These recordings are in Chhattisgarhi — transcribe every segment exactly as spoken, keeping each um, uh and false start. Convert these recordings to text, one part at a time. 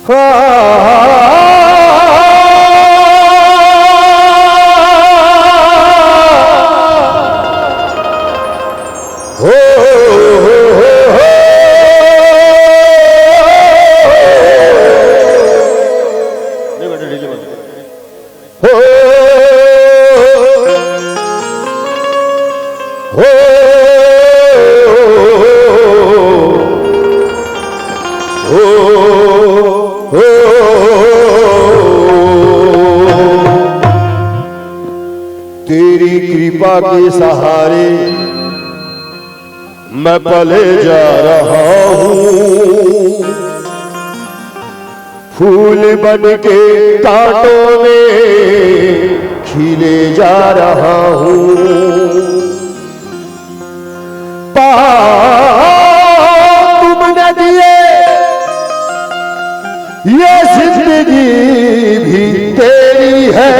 आ, हो, हो, हो, हो। नहीं बेटा, डीजे बंद। हो, हो, हो, हो। तेरी कृपा के सहारे मैं पले जा रहा हूँ, फूल बन के कांटों में खिले जा रहा हूँ। पाँव तुमने दिए, ये जिंदगी भी तेरी है,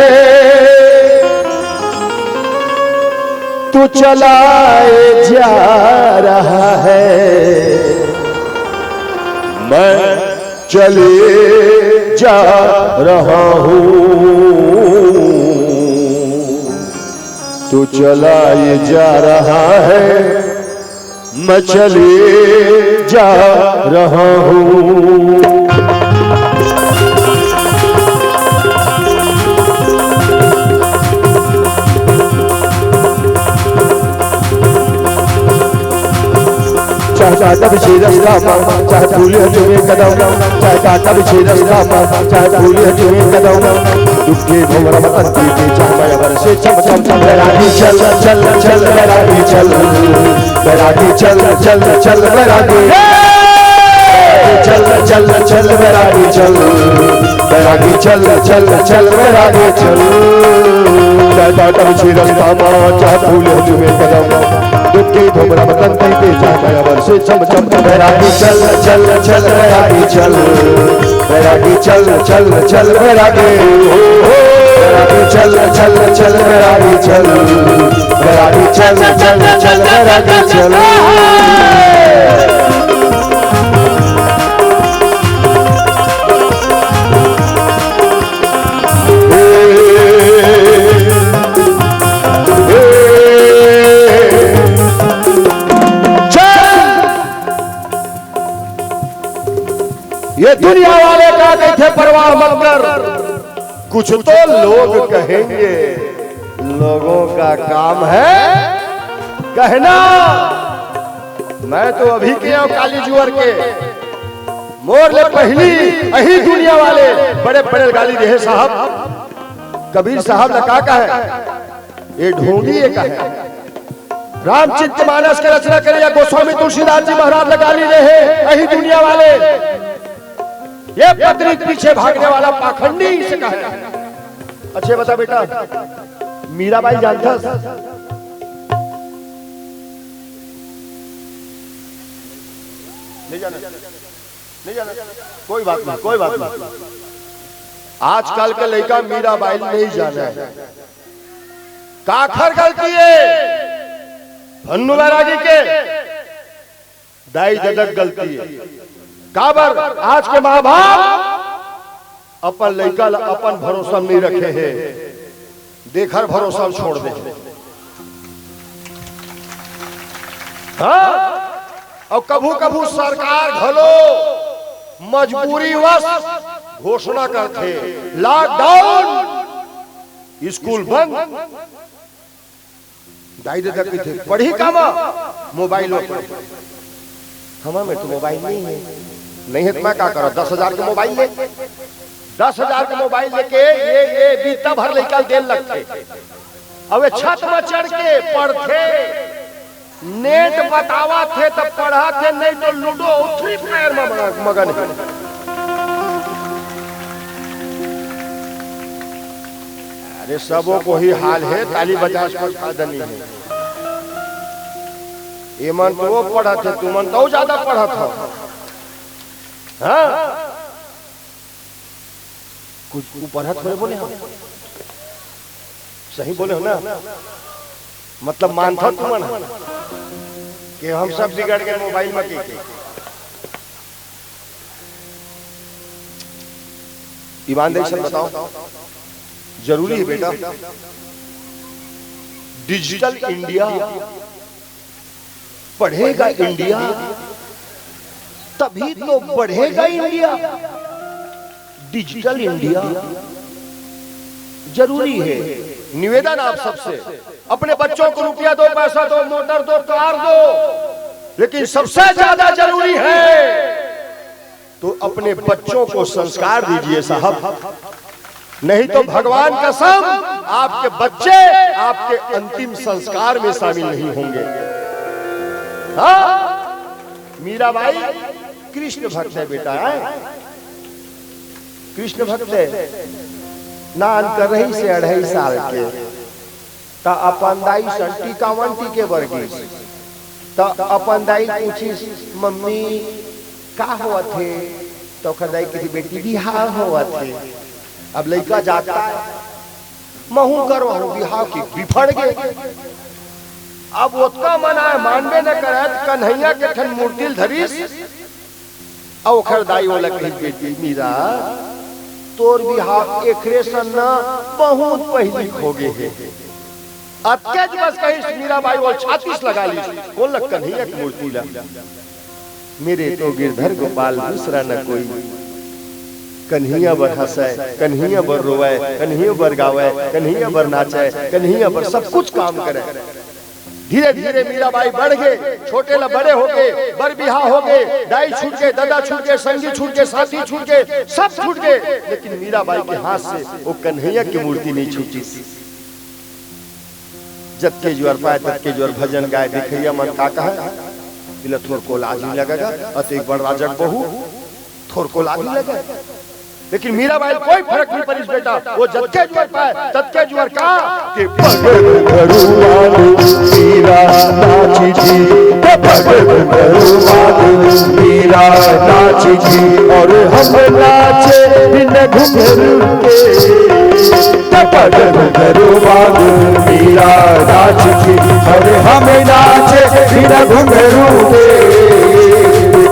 तू चलाए जा रहा है, मैं चले जा रहा हूँ। तू चलाए जा रहा है, मैं चले जा रहा हूँ। चाहे कांटा बिछे रस्ता मा, चाहे फूल ह चुमे कदम, चाहे कांटा बिछे रस्ता मा, चाहे फूल ह चुमे कदम। दुखे भंवरा म तन पीटे, चाहे माया बरसे छम छम छम। बैरागी चल, चल, चल, बैरागी चल, बैरागी चल, चल, चल, बैरागी। चल, चल, चल, बैरागी चल, बैरागी चल, चल, चल, बैरागी चल। चाहे कांटा बिछे रस्ता मा, चाहे फूल ह चुमे कदम, दुखे भंवरा म तन पीटे, चाहे माया बरसे छम छम। बैरागी चल, चल, चल, बैरागी चल, बैरागी चल, चल, चल, बैरागी। बैरागी चल, चल, चल, बैरागी चल, बैरागी चल, चल, चल, बैरागी चल। ये दुनिया वाले का देखे परवाह मत कर, कुछ तो लोग कहेंगे। लोगों का काम है कहना। मैं तो अभी के आंव काली जुवर के, मोर ले पहिली अही दुनिया वाले बड़े बड़े गाली देहे साहब। कबीर साहब ला का कहे, ये ढोंगी ये कहे। रामचरित मानस के रचना करे या गोस्वामी तुलसीदास जी महाराज ला गाली देहे अही दुनिया वाले। ये पत्नी के पीछे भागने वाला पाखंडी इसे कहे। अच्छा बता बेटा, मीराबाई जानथस? नहीं जाना, नहीं जाना। कोई बात नहीं, कोई बात नहीं। आजकल के लइका मीराबाई नहीं जाने। काखर गलती है? भन्नू बैरागी के, दाई ददा के गलती है। काबर? आज के माँ बाप अपन लइका ला अपन भरोसा म नहीं रखे हे, देकर भरोसा म छोड़ दे। हाँ? अउ कभू कभू सरकार घलो मजबूरीवश घोषणा करथे, लॉकडाउन, स्कूल बंद। दाई ददा कहिथे, "पढ़ही का मा? मोबाइल म पढ़ही।" हमर में तो मोबाइल नहीं है। नहीं है तो मैं का करंव? दस हजार के मोबाइल ले, दस हजार के मोबाइल लेके ये, ये बीता भर लइका ल देन लगथे। अब ये छत म चढ़ के पढ़थे, नेट बतावत हे त पढ़त हे, नहीं तो लूडो अउ फ्री फायर म मगन हे। अरे सबो के ओही हाल हे, ताली बजाए से कोई फायदा नहीं हे। एमन तो वो पढ़त हे, तुमन तो ज्यादा पढ़त हो। हाँ? कुछ ऊपर हाथ थोड़े बोले हम, सही बोले हो ना? मतलब मानथव तुमन कि हम सब बिगड़ गए मोबाइल में के, के। ईमानदारी से बताओ, जरूरी है बेटा। डिजिटल इंडिया, पढ़ेगा इंडिया, तभी तो बढ़ेगा इंडिया। डिजिटल इंडिया जरूरी है। निवेदन आप सबसे, अपने बच्चों को रुपया दो, पैसा दो, मोटर दो, कार दो, लेकिन सबसे ज्यादा जरूरी है तो अपने बच्चों को संस्कार दीजिए साहब, नहीं तो भगवान कसम, आपके बच्चे आपके अंतिम संस्कार में शामिल नहीं होंगे। हाँ, मीराबाई कृष्ण भक्त है बेटा, है कृष्ण भक्त है। नान कर रही से अढ़ाई साल के, त अपन दाई सन टीकावन टीके बर गिस। त अपन दाई पूछिस, "मम्मी, का होवत हे?" त ओखर दाई कहिस, "बेटी, बिहाव होवत हे।" अब लइका जाता है, महू करवाहूं बिहाव, कि बिफड़ गे। अब ओतका मनाय, मानबे न करय, त कन्हैया के ठन मूर्ति ल धरिस। अउ ओखर दाई ओला कहिस, "बेटी मीरा, तोर बिहाव एकरे सन न बहुत पहिली हो गे हे।" अतकेच बस कहिस, मीराबाई ओला छाती से लगा लिस, कोन ल, कन्हैया के मूर्ति ला। "मेरे तो गिरधर गोपाल दूसरा न कोई, कन्हैया बर हंसय, कन्हैया बर रोवय, कन्हैया बर गावय, कन्हैया बर नाचय, कन्हैया बर सब कुछ काम करय।" धीरे धीरे मीराबाई बढ़ गे, छोटे ल बड़े हो गे, बर बिहाव हो गे, दाई छूट गे, ददा छूट गे, संगी छूट गे, साथी छूट गे, सब छूट गे, लेकिन मीराबाई के हाथ से वो कन्हैया के मूर्ति नहीं छूटिस। जतके जुअर पाय ततके जुअर भजन गाय, देखइया मन का कहय, "इला थोरको लाज नहीं लगेगा, अतेक बड़ राजा के बहू, थोरको लाज नहीं लगेगा।" लेकिन मीराबाई ल कोई फरक नहीं परिस बेटा, वो जतके जुअर पाय ततके जुअर का, के पग घुंघरू बांध मीरा नाची जी, के पग घुंघरू बांध मीरा नाची जी, और हम नाचे बिन घुंघरू के। के पग घुंघरू बांध मीरा नाची जी, और हम नाचे बिन घुंघरू के।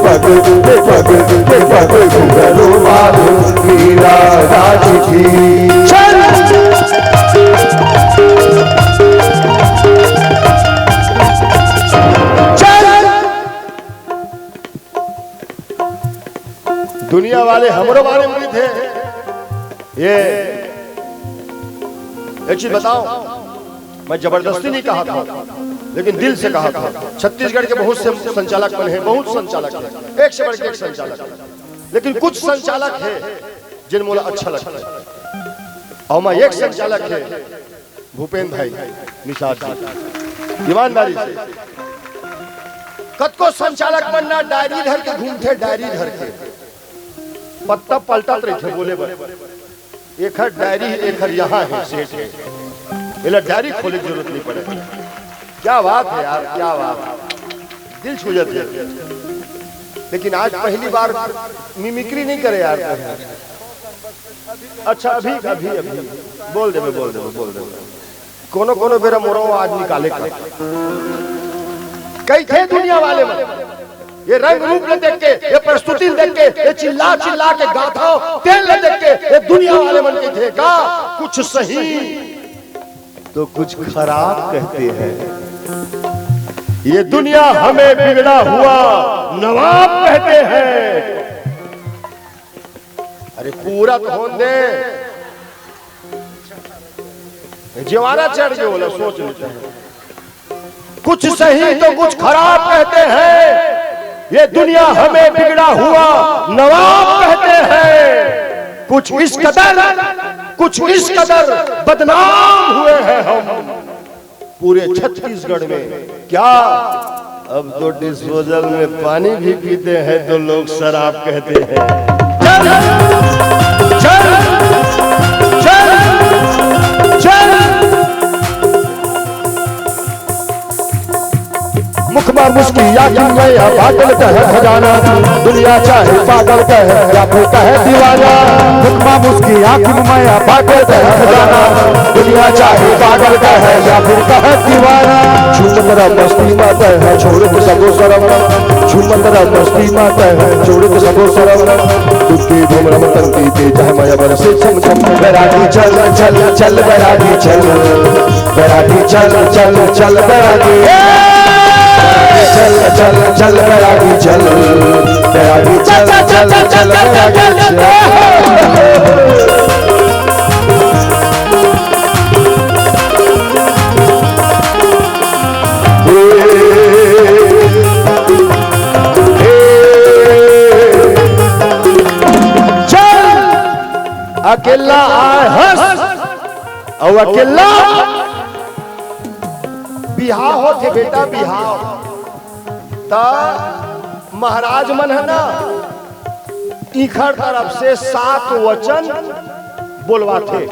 पग, पग, पग घुंघरू बांध मीरा नाची जी। चल, चल। दुनिया वाले हमरो बारे में बोलथे। ये एक चीज बताओ, मैं जबरदस्ती नहीं कहा था, लेकिन दिल से कहा था। छत्तीसगढ़ के बहुत से संचालक मन हे, बहुत संचालक हे, एक से बढ़ के एक संचालक, लेकिन कुछ संचालक हे जिन मोला अच्छा लगता है। और मैं एक संचालक हे भूपेंद्र भाई निषाद जी, ईमानदारी से, कतको संचालक मन ना डायरी धर के घूमथे, डायरी धर के, पत्ता पलटत रहिथे बोले बर। एखर डायरी, एखर यहाँ हे, सेठ हे, एला डायरी खोले के जरूरत नहीं पड़े। क्या बात है यार, क्या बात है, दिल छू जाथे। लेकिन आज पहली बार मिमिक्री नहीं करे यार। अच्छा, अभी, अभी, अभी बोल देबे, बोल देबे, बोल देबे। कोनो कोनो बेरा मोरो आज निकाले का कहिथे दुनिया वाले मन। ये रंग रूप ल देख के, ये प्रस्तुति ल देख के, ये चिल्ला चिल्ला के गाथा तेल ल देख के ये दुनिया वाले मन कहिथे का कुछ सही तो कुछ खराब कहते हैं। ये दुनिया हमें बिगड़ा हुआ नवाब कहते हैं। अरे पूरा तो होन दे, जवाना चढ़ गए बोला, सोच लेते हैं। कुछ सही तो कुछ खराब कहते हैं, ये दुनिया हमें बिगड़ा हुआ नवाब कहते हैं। कुछ इस कदर, कुछ इस कदर बदनाम हुए हैं हम पूरे छत्तीसगढ़ में। क्या अब तो डिस्पोजल में पानी भी पीते हैं तो लोग शराब कहते हैं। चल, चल, चल, चल। मुख मुस्किया कि मैं बाटल कहे खजाना, दुनिया चाहे पागल कहे या फिर कहे दीवाना। मुखमा मुस्किया कि मैं बाटल कहे खजाना, दुनिया चाहे पागल कहे या फिर कहे दीवाना। झूमत रह मस्ती में तह छोड़ के सबो शरम, झूमत रह मस्ती में तह छोड़ के सबो शरम। तुझे घूम रम तंती ते चाहे माया बरसे छम छम। बैरागी चल चल चल बैरागी चल, बैरागी चल चल चल बैरागी। चल चल चल बैरागी चल, बैरागी चल चल चल बैरागी चल। चल, अकेला आए हस, अउ अकेला बिहाव होथे बेटा, बिहाव। त महाराज मन ह ना, इखर तरफ से सात वचन बोलवाथे,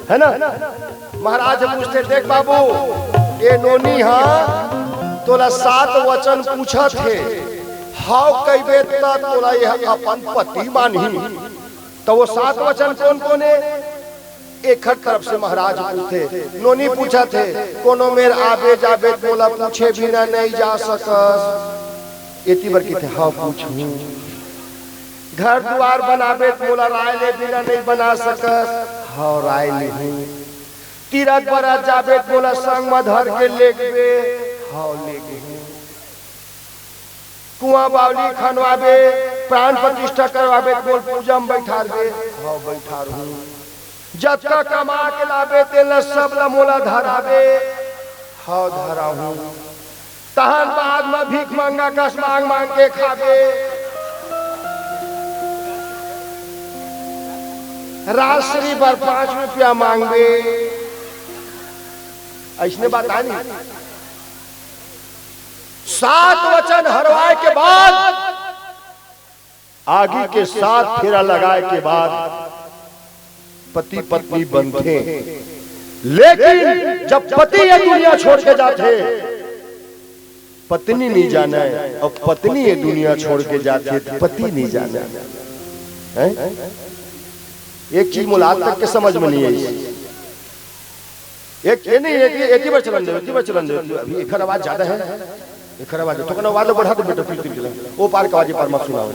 है ना? महाराज ह पूछथे, "देख बाबू, ए नोनी ह तोला सात वचन पूछत हे, हव कहिबे त तोला ये अपन पति मानही।" त वो सात वचन कोन कोन हे? एखर तरफ से महाराज पूछथे, नोनी पूछत हे, "कोनो मेर आबे जाबे त मोला पूछे बिना नइ जा सकस?" एती बर कहिथे, "हव पूछहूं।" "घर दुवार बनाबे त मोला राय ले बिना नइ बना सकस?" "हव राय लेहूं।" "तीरथ बरत जाबे त मोला संग म धर के लेगबे?" "हव लेगहूं।" "कुआं बावली खनवाबे, प्राण प्रतिष्ठा करवाबे त मोला पूजा म बइठारबे?" "हव बइठारहूं।" "जतका कमा के लाबे तेन ल सब ल मोला धराबे?" "हव धराहूं।" "तहन बाद म भीख मंगा कस मांग मांग के खाबे?" "राजश्री बर पांच रुपया मांगबे?" अइसने बात आनी। सात वचन हरवाए के बाद, आगी के सात फेरा लगाए के बाद पति पत्नी बनथे। लेकिन जब पति ये दुनिया छोड़ के जाथे, पत्नी नइ जानय, अउ पत्नी ये दुनिया छोड़ के जाथे, त पति नइ जानय। हैं? एक चीज मोला आज तक के समझ में नइ आइस। एक, ये नहीं, एक, ये, एती बर चलन दे, एती बर चलन दे। अभी एखर आवाज ज्यादा हे, एखर आवाज, थोकन आवाज बढ़ा दे बेटा, फिर, फिर चला। ओ पार के आवाज, ए पार मत सुनाव।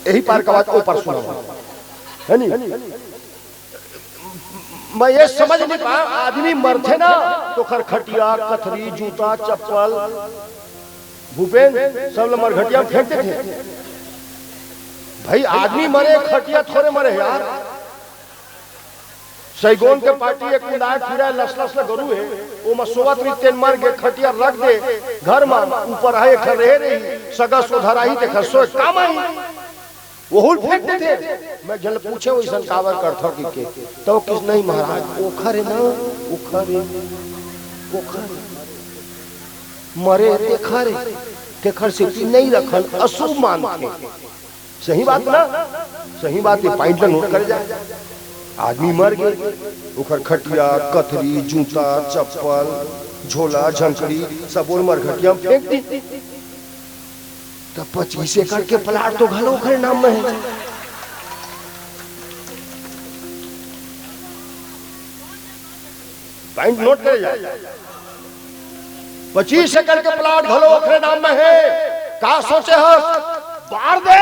एही पार के आवाज, ओ पार सुनाव। हे नी? मैं ये समझ नइ पांव, आदमी मरथे ना, त ओखर खटिया, कथरी, जूता, चप्पल, भूपेन, सब ल मरघटिया म फेंक देथे। भाई, आदमी मरे, खटिया थोरे मरे हे यार। सैगोन के पाटी एक कुंदाय फिरय, लसलस ल गरू हे, ओमा सोवत रहिस, तेन मर गे, खटिया रख दे घर म, ऊपर हे, एखर रहे रही, सगा सोधर आही, तेखर सोय काम आही। ओहू ल फेंक देथे। मैं एक झन ल पूछेंव, "अइसन काबर करथव?" कहिके, त ओ कहिस, "नहीं महाराज, ओखर हे ना, ओखर हे, ओखर हे। मरे हे तेखर हे, तेखर सेती नइ रखन, अशुभ मानथे।" सही बात ना? सही बात, ये point ला note करे जाए। आदमी मर गे, ओखर खटिया, कथरी, जूता, चप्पल, झोला, झंकड़ी, सबो ल मरघटिया म फेंक दी। त पच्चीस एकड़ के plot तो घलो ओखरे नाम म हे। Point note करे जाए। पच्चीस एकड़ के plot घलो ओखरे नाम म हे। का सोचे हस? बार दे।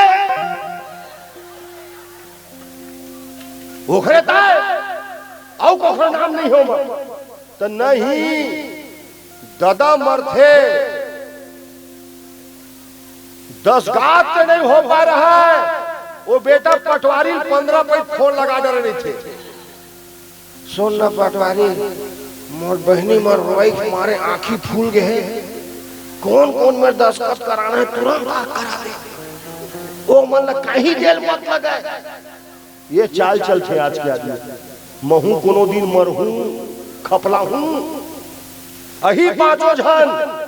ओखरे ताय, अउ ओखर नाम नइ हे ओमा। त नहीं, ददा मरथे, दस गात के नइ हो पाय रहय, ओ बेटा पटवारी ल पंद्रह पइत फोन लगा डरे रहिथे। सुन न पटवारी, मोर बहिनी मोर रोवई के मारे आँखी फूल गे हे, कोन कोन मेर दस्तखत कराना हे, तुरंत आ करा दे। ओ मन ल कहीं देर मत लगय। ये चाल चलथे आज के आदमी। महूं कोनो दिन मरहूं, खपलाहूं। अही पांचों झन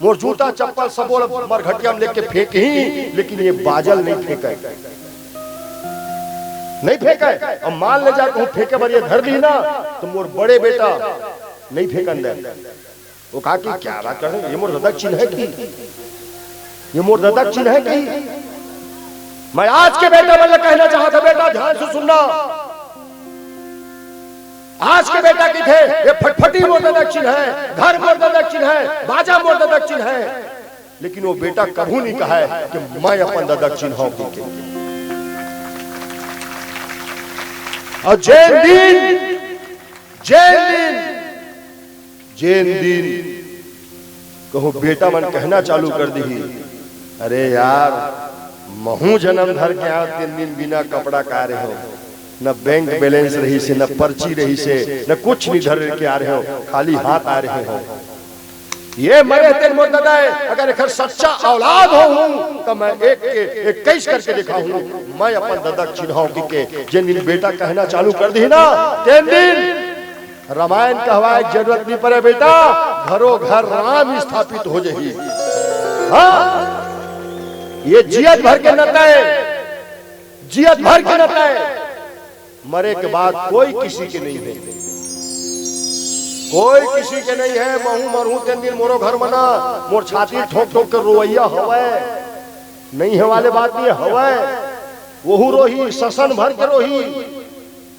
मोर जूता चप्पल सबो ल मरघटिया म लेके फेंकही, लेकिन ये बाजा ल नइ फेंकय, नइ फेंकय। अब मान ले जा कहूं फेंके बर ये धर ली ना, त मोर बड़े बेटा नइ फेंकन दय। वो कहा कि क्या बात कर रहे हैं, ये मोर ददा के चिन्ह है कि, ये मोर ददा के चिन्ह है कि? मैं आज के बेटा मन ला कहना चाहत हंव, बेटा ध्यान से सुनना। आज के बेटा कहिथे, ये फटफटी मोर ददा के चिन्ह है, घर मोर ददा के चिन्ह है, बाजा मोर ददा के चिन्ह है, लेकिन वो बेटा कभू नहीं कहे कि मैं अपन ददा के चिन्ह हंव कहिके। अउ जेन दिन, जेन दिन, जेन दिन कहूं बेटा मन कहना चालू कर दिही, "अरे यार, महूं जनम धर के आंव, तेन दिन बिना कपड़ा के आय रहेंव, न बैंक बैलेंस रहिसे, न पर्ची रहिसे, न कुछ नहीं धर के आय रहेंव, खाली हाथ आय रहेंव।" ये मरे तेन मोर ददा ए, अगर एकर सच्चा औलाद होहूं, त मैं एक के इक्कीस करके दिखाहूं, मैं अपन ददा के चिन्ह हंव कहिके। जेन दिन बेटा कहना चालू कर दिही ना, तेन दिन रामायण कहवाय के जरूरत नहीं परे बेटा, घरो घर राम स्थापित हो जाही। हां, ये जियत भर के नाता ए, जियत भर के नाता ए। मरे के बाद कोई किसी के नहीं हे, कोई किसी के नहीं हे। महूं मरहूं तेन दिन मोरो घर म ना, मोर छाती ठोक ठोक के रोवइया हवय, नहीं हे वाले बात नहीं हवय। वहू रोही, ससन भर के रोही,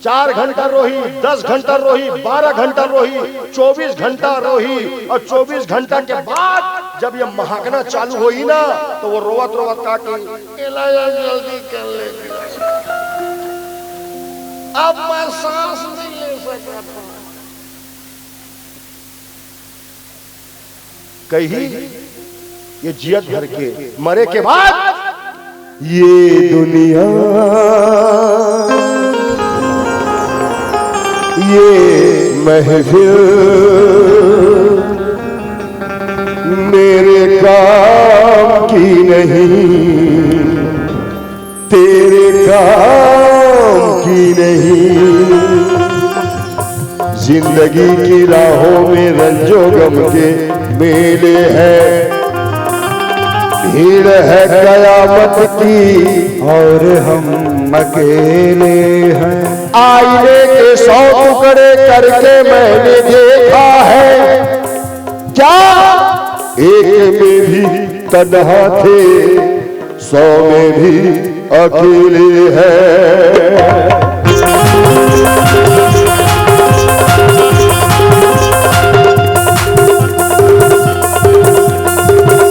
चार घंटा रोही, दस घंटा रोही, बारह घंटा रोही, चौबीस घंटा रोही, अउ चौबीस घंटा के बाद जब ये महकना चालू होही ना, त वो रोवत रोवत का कही, "एला यार जल्दी कर ले, अब मैं सांस नहीं ले सकत हंव।" कही ये जियत भर के, मरे के बाद ये दुनिया, ये महफिल मेरे काम की नहीं, तेरे काम की नहीं। जिंदगी की राहों में रंजो गम के मेले हैं, भीड़ है कयामत की और हम अकेले हैं। आईने के सौ टुकड़े करके मैंने देखा है, क्या एक में भी तन्हा थे, सौ में भी अकेले हैं।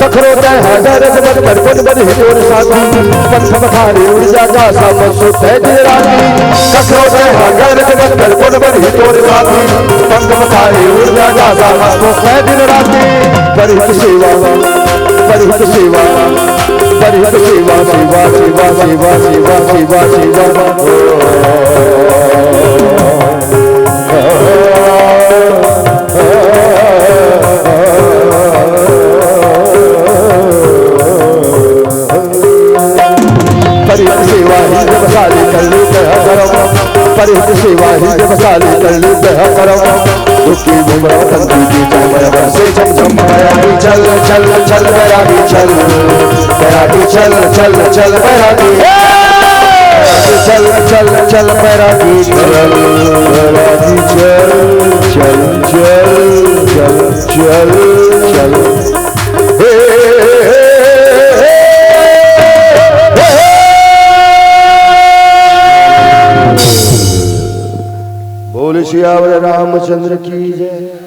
कखरो तय हजार रजमत कर कोन बन ही तोर साथी, पंथ पखारे उड़ जा का सा मत सो तय दिन राती। कखरो तय हजार रजमत कर कोन बन ही तोर साथी, पंथ पखारे उड़ जा का सा मत सो तय दिन राती। परहित सेवा, परहित सेवा, परहित सेवा, सेवा, सेवा। परहित सेवा ही जब साली कर लेते हैं करम, परहित सेवा ही जब साली कर लेते हैं करम। उसकी उम्र तंतु की कमर से झमझम। बैरागी चल, चल, चल, बैरागी चल, बैरागी चल, चल, चल, बैरागी। चल, चल, चल, बैरागी चल, बैरागी चल, चल, चल, चल, चल, चल। हे, हे, हे, हे, हे। बोल सियावर रामचंद्र की जय।